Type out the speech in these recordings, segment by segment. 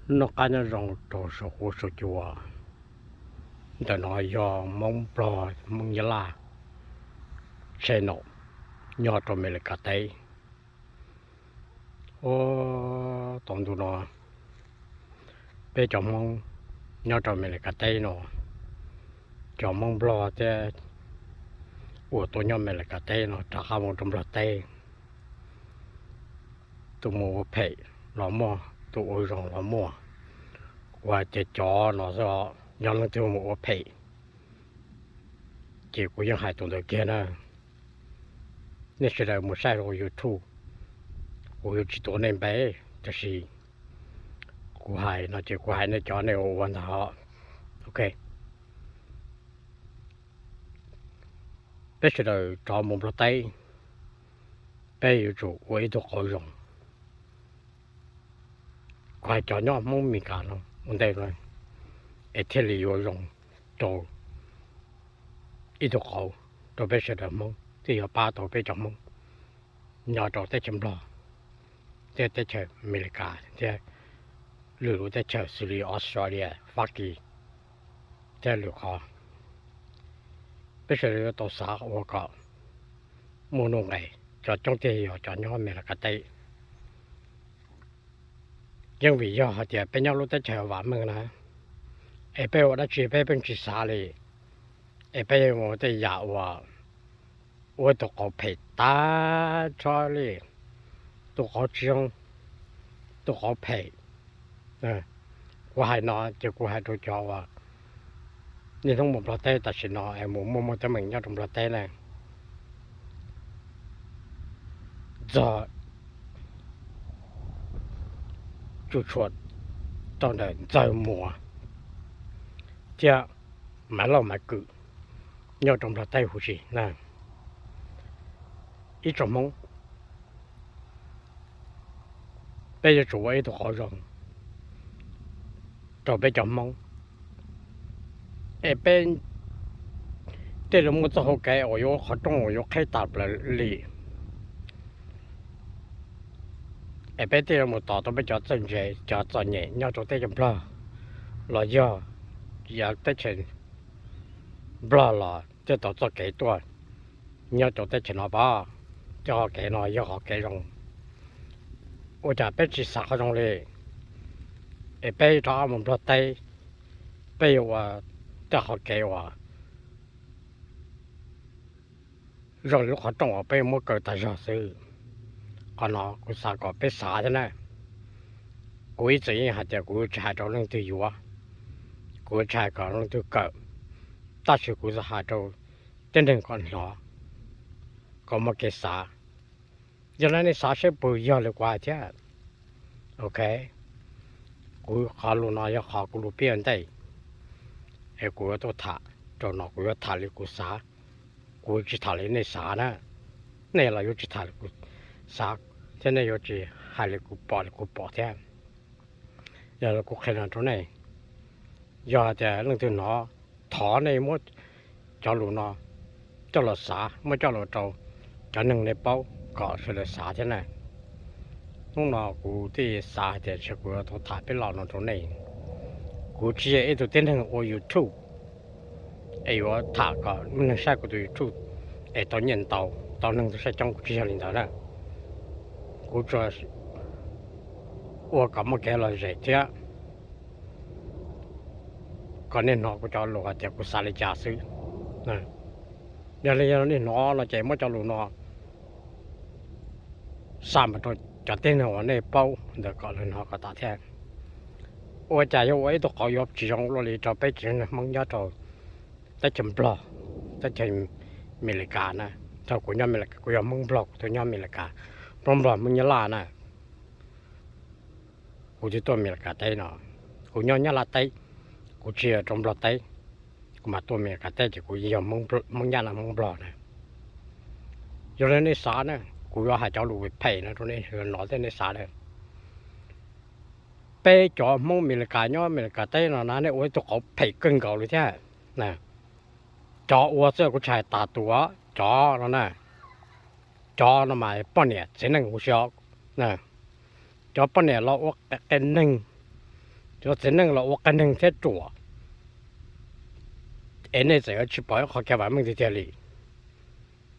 Noj qab nyob zoo rau saum huab saum cua. Ntawm no yog Hmoob Nplog Hmoob Nyab Laj channel nyob rau Amelikas teb. Ua tau ntu no peb cov Hmoob nyob rau Amelikas teb no, cov Hmoob Nplog thiab uas tuaj nyob Amelikas teb no rov qab mus rau Nplog teb. Tus mus ua phem los muaj, tus ua zoo los muaj. Kuv hais tias cov no xwb, yog leej twg mus ua phem ces kuv yeej hais tus ntawd kiag na. Nej sawv daws mus saib rau YouTube, kuv yuav tsis tuav nej npe, tab sis kuv hais no ces kuv hais nej cov nej ua ua ntag. Ok, peb sawv daws rov mus Nplog teb, peb yuav tsum ua ib tug qauv zoo. Kuv hais cov nyob Hmoob Amelikas no ua ntej no, es thiaj li yuav zoo rau ib tug qauv rau peb sawv daws Hmoob, thiaj yuav pab tau peb cov Hmoob nyob rau teb chaws Nplog thiab teb chaws Amelikas thiab lwm lub teb chaws xws li Australia, Fab Kis thiab lwm qhov. Peb sawv daws yuav tau xav ua kom muaj nuj nqis, cov coob tiag yog cov nyob Amelikas teb. Yeej vim yog hais tias peb nyob lub teb chaws vam meej na, es peb ua dab tsi peb pheej tsis xav li, es peb yuav mus ua tej yam uas ua tus qauv phem tag nrho li, tus qauv tsis zoo, tus qauv phem. Kuv hais no ces kuv hais rau cov uas niaj hnub mus Nplog teb tam sim no es mus muaj muaj teeb meem nyob rau Nplog teb na. Txog tsuj tshuam rau ntawm Ntxawg Muas thiab Maiv Lauj Maiv Kwm nyob rau Nplog teb huv si na. Ib tsoom Hmoob, peb yuav tsum ua ib tug qauv zoo rau peb cov Hmoob, es peb thiaj li muaj txoj hau kev uas yuav qhov rooj uas yuav qheb tas plaws li, es peb thiaj li mus tos tau peb cov txawj ntse cov txom nyem nyob rau teb chaws Nplog los yog yav teb chaws Nplog los thiaj tau txoj kev tuaj nyob rau teb chaws no pab. Coj kev no yog qhov kev zoo, ua cas peb tsis xav qhov zoo li, es peb rov qab mus Nplog teb, peb yuav ua tej qhov kev uas zoo li lub qhov rooj uas peb muab kaw tas zog xwb. Qhov no kuv xav kom peb xav thiab na. Kuv ib txwm yeej hais tias kuv tsis hais rau leej twg yuav, kuv tsis hais kom leej twg kawm, tab sis kuv hais rau tib neeg kom hnov, kom muaj kev xav. Yog li nej xav seb puas yog li kuv hais thiab. Ok, kuv qhov lus no yog qhov kuv lus pib ua ntej, es kuv yuav tuaj tham rau no, kuv yuav tham li kuv xav, kuv tsis tham li nej xav na. Nej los yuav tsis tham li kuv xav thiab, nej yuav tsis hais li kuv pom li kuv pom thiab. Yog li kuv qhia no rau nej, yog hais tias leej twg hnov, thov nej muab cov lus no coj los xav, muab coj los rau cov neeg nej paub kom sawv daws xav thiab na. Hnub no kuv thiaj xav hais tias ntshe kuv yuav tau tham peb lo no rau nej. Kuv tsis yog ib tug tib neeg ua YouTube es yuav tham kom neeg saib kuv tus YouTube es tau nyiaj ntau, tau neeg tuaj saib coob, kuv tsis yog li ntawd na. Kuv tsuas ua kom muaj kev lom zem thiab kom nej hnov kuv cov lus hais tias kuv xav li cas xwb. Yog li yog nej hnov no ces muab cov lus no xa mus rau cov tib neeg uas nej paub ntawd kom lawv hnov kom tas thiab. Ua cas yuav ua ib tug qauv yuav tsis zoo luaj li rau peb tsev neeg Hmoob nyob rau teb chaws Nplog, teb chaws Amelikas na. Thaum kuv nyob Amelikas, kuv yog Hmoob Nplog, kuv tuaj nyob Amelikas, Hmoob Nplog Hmoob Nyab Laj na. Kuv twb tuaj Amelikas teb no, kuv nyob Nyab Laj teb, kuv tsis yog rau Nplog teb. Kuv mas tuaj Amelikas teb ces kuv yog Hmoob Nyab Laj Hmoob Nplog na. Yog li nej xav na, kuv yuav hais cov lus phem no rau nej hnov thiab nej xav na. Peb cov Hmoob Amelikas nyob Amelikas teb no na, nej ua ib tug qauv phem kawg nkaus li thiab. Cov ua xwb, kuv tsis hais tas tus, cov no na, cov no mas poj niam txiv neej huv si os. Cov poj niam los ua qias neeg, cov txiv neej los ua qias neeg thiab ruam, es nej txawm yuav tsis pom ib qho kev vam meej tiag tiag li.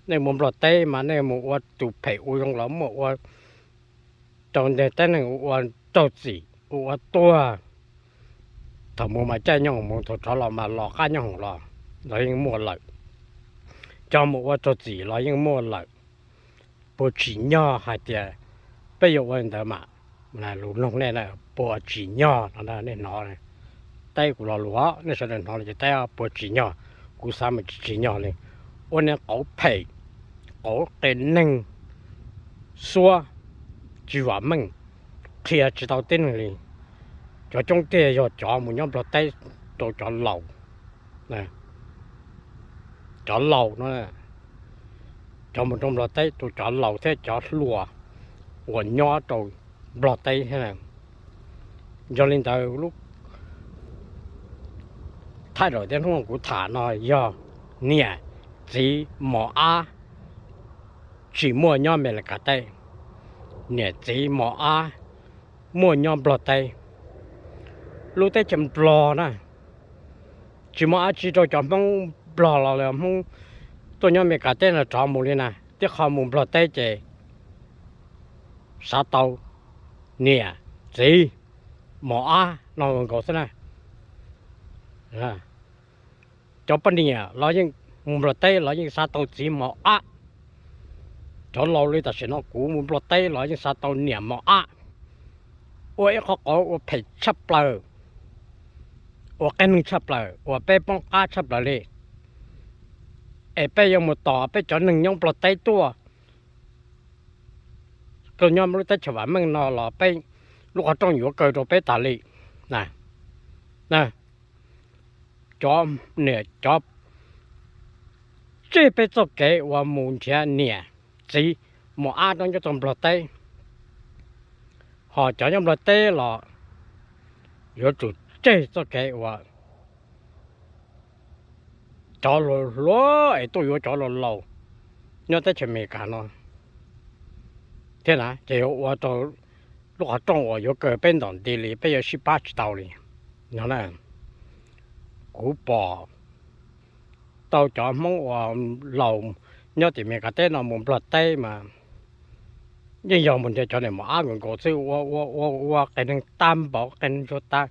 Nej mus Nplog teb mas nej mus ua tus phem ua zoo los muaj, ua rau nteg teb neeg ua raug txim ua tuag. Thaum mus mas caij nyooj hoom mus, thaum rov los mas los qab nyooj hoom los, los yeej muaj lawm. Cov mus ua raug txim los yeej muaj lawm. Puas tsim nyog hais tias peb yuav ua li ntawd mas? Lus nug nej, puas tsim nyog no nej hnov? Teb kuv lo lus, nej sawv daws hnov li ces teb puas tsim nyog. Kuv xav mas tsis tsim nyog li. Ua niag qauv phem, qauv qias neeg, xuab, tsis vam meej, qhia tsis tau tib neeg li. Cov coob tiag yog cov mus nyob Nplog teb rau cov laus. Cov laus no, cov mus rau Nplog teb rau cov laus thiab cov hluas uas nyob rau Nplog teb thiab. Yog li ntawd, lub thaij daim thiab hnub kuv tham no yog niam txiv mos ab tsis muaj nyob Amelikas teb, niam txiv mos ab muaj nyob Nplog teb. Lub teb chaws Nplog na, tsis muaj dab tsi rau cov Hmoob Nplog los lawm, Hmoob tuaj nyob Amelikas teb no rov mus li na, tib qho mus Nplog teb ces xav tau niam txiv mos ab no nkaus xwb na. Cov poj niam los yeej mus Nplog teb los yeej xav tau txiv mos ab. Cov laus li tam sim no kuv mus Nplog teb los yeej xav tau niam mos ab. Ua ib qho qauv ua phem tshaj plaws, ua qias neeg tshaj plaws, uas peb poob qab tshaj plaws li. Es peb yuav mus tos peb cov neeg nyob Nplog teb tuaj, tuaj nyob lub teb chaws vam meej no los peb lub qhov rooj yuav kaw rau peb tas li. Cov niam cov, tseg peb txoj kev uas mus nrhiav niam txiv mos ab rau nyob rau Nplog teb. Ho cov nyob Nplog teb los yuav tsum tseg txoj kev uas cov hluas hluas es tuaj yuav cov laus laus nyob teb chaws Amelikas no thiab na, ces yuav ua rau lub qhov rooj uas yuav kaw peb ntom nti li, peb yuav sib pab tsis tau li. No na, kuv pom tau cov Hmoob uas laus nyob tim Amelikas teb no mus Nplog teb mas yeej yog mus nrhiav cov niam mos ab nkaus nkaus xwb, ua ua ua ua qias neeg tag npaum, qias neeg tsuag tag.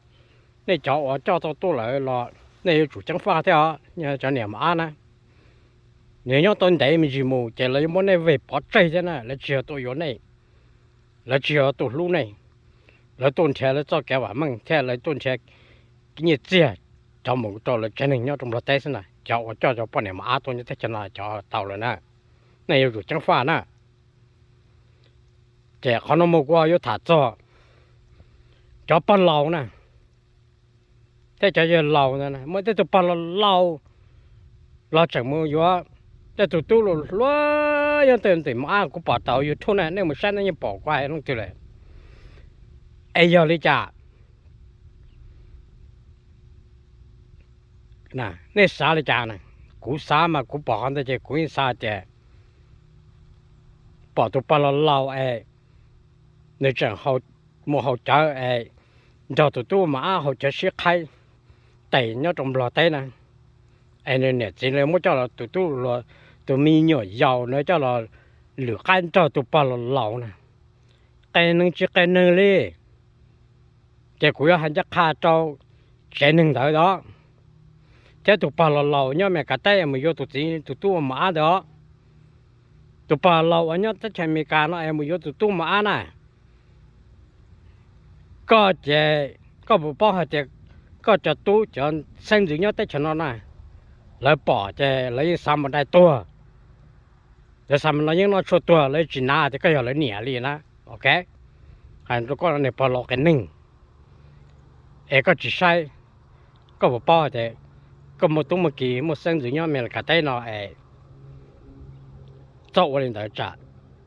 Nej cov uas coj tau tuaj lawm los nej yuav tsum ceev faj thiab os, cov niam mos ab na. Nws nyob tau ntev me ntsis mus ces lawv yuav muab nej vej pov tseg thiab na, lawv tsis yog tuaj yuav nej, lawv tsis yog tuaj hlub nej, lawv tuaj nrhiav lawv txoj kev vam meej thiab lawv tuaj nrhiav kev nyiaj txiag, cov mus rau lawv tsev neeg nyob rau Nplog teb xwb na. Cov uas coj cov poj niam mos ab tuaj nyob teb chaws no cov tau lawm na, nej yuav tsum ceev faj na. Ces qhov no mus kuv yuav tham txog cov pog laus na, thiab cov yawg laus ntawd na, muaj tej tug pog laus laus los tseem mus yuav tej tug tub hluas hluas nyob tej tim mos ab, kuv pom tau YouTube na, nej mus saib nej yeej pom kuv hais leej twg lawm. Es yog li cas? Nej xav li cas na? Kuv xav mas kuv pom qhov ntawd ces kuv yeej xav tias pom tus pog laus laus es nws tseem mus haus cawv es nrog tus tub mos ab haus cawv sib qhaib tes nyob rau Nplog teb na, es nws niam txiv lawv muab coj los, tus tub, tus me nyuam yaus na coj los lwm qaib nrog tus pog laus laus na, qias neeg tsis qias neeg li. Ces kuv yuav hais ncaj qha rau tsev neeg ntawd os, thiab tus pog laus laus nyob Amelikas teb mus yuav tus txiv tus tub mos ab ntawd os. Tus pog laus uas nyob teb chaws Amelikas no es mus yuav tus tub mos ab na, koj ces koj puas paub hais tias koj cov tub cov xeeb ntxwv nyob teb chaws no na, lawv pom ces lawv yeej xav mus dai tuag, lawv xav mus noj yeeb noj tshuaj tuag, lawv tsis nav tias koj yog lawv niam li na. Ok, hais rau koj niag pog laus qias neeg, es koj tsis saib, koj puas paub tias koj muaj tub muaj ki muaj xeeb ntxwv nyob Amelikas teb no es txhob ua li ntawd tsam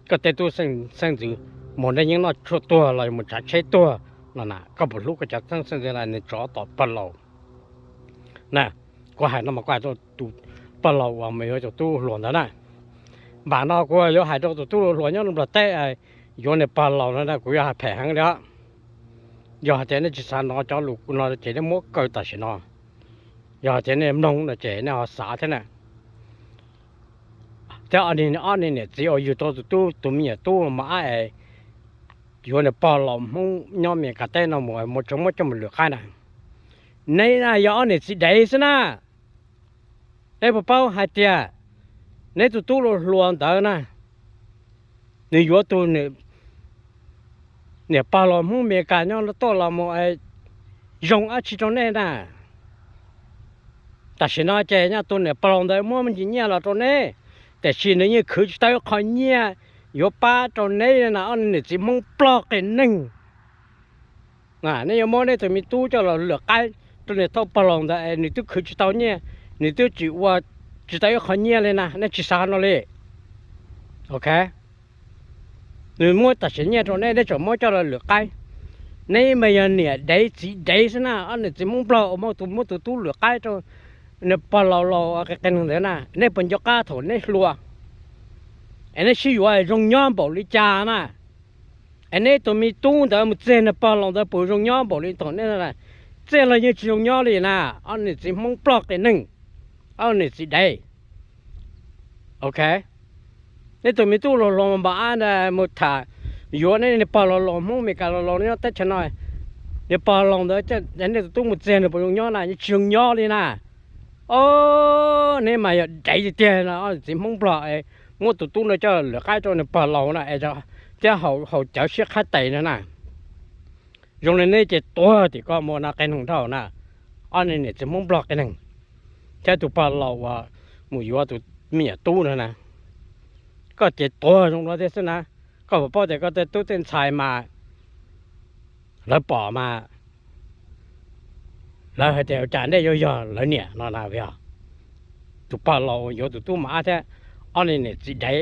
koj tej tub xeeb ntxwv mus noj yeeb noj tshuaj tuag los mus tsav tsheb tuag no na, koj puas hlub koj cov xeeb ntxwv na, nws tsov tom pog laus na. Kuv hais no mas kuv hais rau tus pog laus uas mus yuav tus tub hluas ntawd na. Npam no kuv yuav hais rau tus tub hluas nyob Nplog teb yuav niag pog laus no na, kuv yuav hais phem heev li os. Yog hais tias nej tsis xav hnov cov lus no ces nej muab kaw tam sim no. Yog hais tias nej mloog no ces nej ho xav thiab na. Thiab ob niag niam txiv uas yug tau tus tub, tus me nyuam tub mos ab es yuav niam pog laus Hmoob nyob Meskas teb no mus, mus tseem muab coj mus lwm qaib na. Neb na yog ob niam txiv dev xwb na. Neb puas paub hais tias neb tus tub hluas hluas ntawd na, nws yuav tus niam pog laus Hmoob Meskas nyob tuaj los mus zoo dab tsi rau nej na? Tam sim no ces nyob tus niam pog laus ntawd muab me ntsis nyiaj los rau neb, tiam sis nws yeej khwv tsis tau ib qho nyiaj yuav pab rau neb na, ob niam txiv Hmoob Nplog qias neeg. Nej yuav muab neb tus me tub coj los lwm qaib rau niam pog laus ntawd es nws twb khwv tsis tau nyiaj, nws twb tsis ua, tsis tau ib qho nyiaj li na, nej tsis xav no li. Ok, nws muab tam sim nyiaj rau neb, neb tseem muab coj los lwm qaib. Neb mas yog niam dev txiv dev xwb na, ob niam txiv Hmoob Nplog uas muab tus, muab tus tub lwm qaib rau niam pog laus laus qias neeg ntawd na. Neb puas nco qab thaum neb hluas es neb sib yuav zoo nyob npaum li cas na? Es neb tus me tub ntawd mus txiag niam pog laus ntawd puas zoo nyob npaum li thaum nej, txiag los yeej tsis zoo nyob li na, ob niam txiv Hmoob Nplog qias neeg, ob niam txiv dev. Ok, neb tus me tub hluas hluas mos ab ntawd mus tham, yuav neb niam pog laus laus Hmoob Meskas laus laus nyob teb chaws no, niam pog laus ntawd, nej tus tub mus txiag nws puas zoo nyob na? Yeej tsis zoo nyob li na. Os, neb mas yog dev tiag tiag no, ob niam txiv Hmoob Nplog, muab tus tub no coj lwm qaib rau niam pog laus na, thiab haus cawv siab qhaib tes no na. Zoo li neb ces tuag tim koj mus no qias neeg dhau na, ob niam txiv Hmoob Nplog qias neeg. Thiab tus pog laus uas mus yuav tus me nyuam tub no na, koj ces tuag zoo dua thiab xwb na. Koj puas paub tias koj tej tub tej ntxhais mas lawv pom mas lawv hais tias ua cas nej yuav yog lawv niam no na? Yog tus pog laus uas yuav tus tub mos ab thiab ob niam txiv dev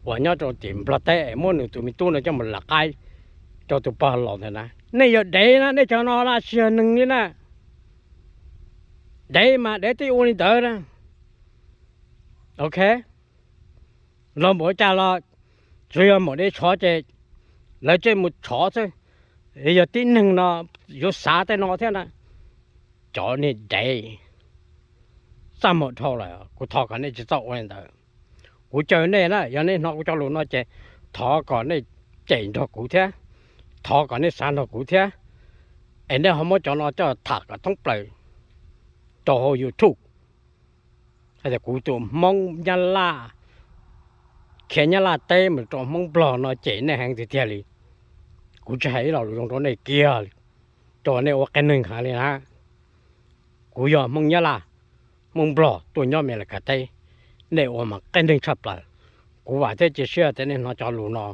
uas nyob rau tim Nplog teb es muab nws tus me tub no coj mus lwm qaib rau tus pog laus ntawd na. Nej yog dev na, nej cov no na tsis yog neeg li na. Dev mas dev twb ua li ntawd na. Ok, los npaum cas los tsuas yog maum dev tshov ces lawv tseem mus tshov xwb. Yog tib neeg no yuav xav tej no thiab na. Cov niag dev, txaj muag dhau lawm, kuv thov kom nej tsis txhob ua li ntawd. Kuv caw nej na, yog nej hnov kuv cov lus no ces thov kom nej cem nrog kuv thiab, thov kom nej xav nrog kuv thiab, es nej ho muab cov no coj tham kom thoob plaws rau hauv YouTube hais tias kuv tus Hmoob Nyab Laj khiav Nyab Laj teb mus rau Hmoob Nplog no cem nej heev tiag tiag li. Kuv tsis hais ib lo lus zoo rau nej kiag li, rau nej ua qias neeg heev li na. Kuv yog Hmoob Nyab Laj, Hmoob Nplog tuaj nyob Mes Lis Kas teb, nej ua mas qias neeg tshaj plaws. Kuv vam thiab cia siab tias nej hnov cov lus no,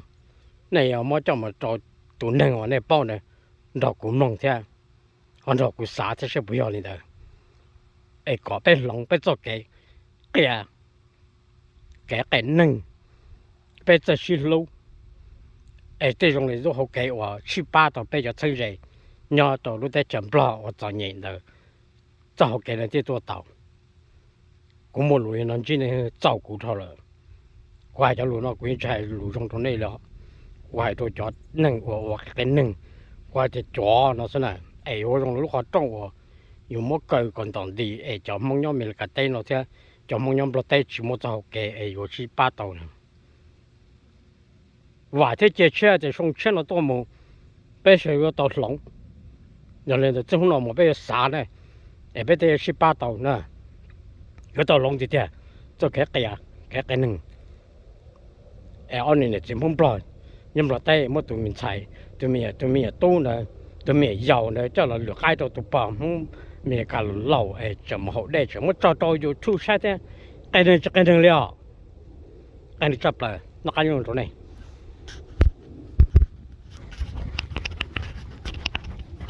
nej yuav muab coj mus rau tus neeg uas nej paub ntawd nrog kuv mloog thiab, ho nrog kuv xav thiab seb puas yog li ntawd, es kom peb hloov peb txoj kev qias, kev qias neeg, peb txawj sib hlub, es tej zoo li lub hauv kev uas sib pab tau peb cov txheeb ze nyob rau lub teb chaws Nplog uas txom nyem ntawd, txoj hauv kev no thiaj tuaj tau. Kuv muaj lus li no ntsib nej txaus kuv dhau lawm. Kuv hais cov lus no kuv yeej tsis hais lus zoo rau nej li os. Kuv hais rau cov neeg uas ua qias neeg, kuv hais tias cov no xwb na, es yuav zoo li lub qhov rooj uas yus muab kaw kom ntom nti es cov Hmoob nyob Mes Lis Kas teb no thiab cov Hmoob nyob Nplog teb tsis muaj txoj hauv kev es yuav sib pab tau na. Vam thiab cia siab tias xyoo tshiab no tuaj mus, peb sawv yuav tau hloov. Yog li ntawd txij hnub no mus peb yuav xav na, es peb thiaj yuav sib pab tau na. Yuav tau hloov tiag tiag txoj kev qias, kev qias neeg. Es ob niam txiv Hmoob Nplog nyob Nplog teb muab tus me ntxhais, tus me, tus me nyuam tub ntawd, tus me nyuam yaus ntawd coj los lwm qaib rau tus pog Hmoob Mes Lis Kas laus es tseem mus haus dej tseem muab tso rau YouTube saib thiab. Qias neeg tsis qias neeg li os. Qias neeg tshaj plaws, noj qab nyob zoo rau nej.